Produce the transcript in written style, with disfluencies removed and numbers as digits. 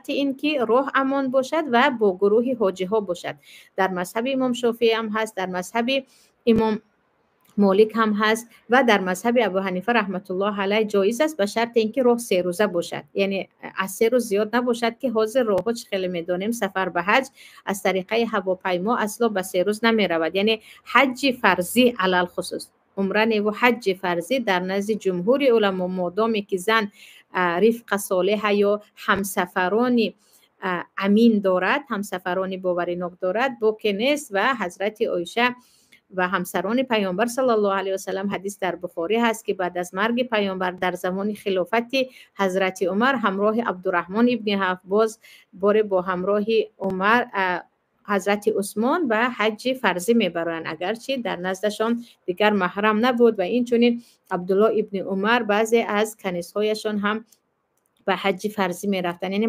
Шарти ин ки роҳ амон бошад ва бо гурӯҳи ҳоҷиҳо бошад. Дар мазҳаби имом Шофеӣ ҳам ҳаст, дар мазҳаби имом Молик ҳам ҳаст ва дар мазҳаби Абу Ҳанифа раҳматуллоҳ алайҳ ҷоиз аст, ба шарти ин ки роҳ 3 рӯза бошад, яъне аз 3 рӯз зиёд набошад, ки ҳозир роҳҳо чӣ хеле медонем, сафар ба ҳаҷ аз тариқаи ҳавопаймо асло ба 3 рӯз намеравад. Яъне ҳаҷҷи фарзӣ, алалхусус умра неву ҳаҷҷи фарзӣ, дар назди ҷумҳури уламо, модоме ки зан рифқа солеҳа ё ҳамсафарони амин дорад, ҳамсафарони боваринок дорад, боке нест. Ва ҳазрати Оиша ва ҳамсарони Паёмбар саллаллоҳу алайҳи васалам, ҳадис дар Бухорӣ ҳаст, ки баъд аз марги Паёмбар, дар замони хилофати ҳазрати Умар, ҳамроҳи Абдураҳмон ибни Авф, боз боре бо ҳамроҳи Умар, ҳазрати Усмон ба ҳаҷҷи фарзӣ мебароянд, агарчи дар наздашон дигар маҳрам набуд. Ва инчунин Абдулло ибни Умар, баъзе аз канизҳояшон ҳам ба ҳаҷҷи фарзӣ мерафтанд, яъне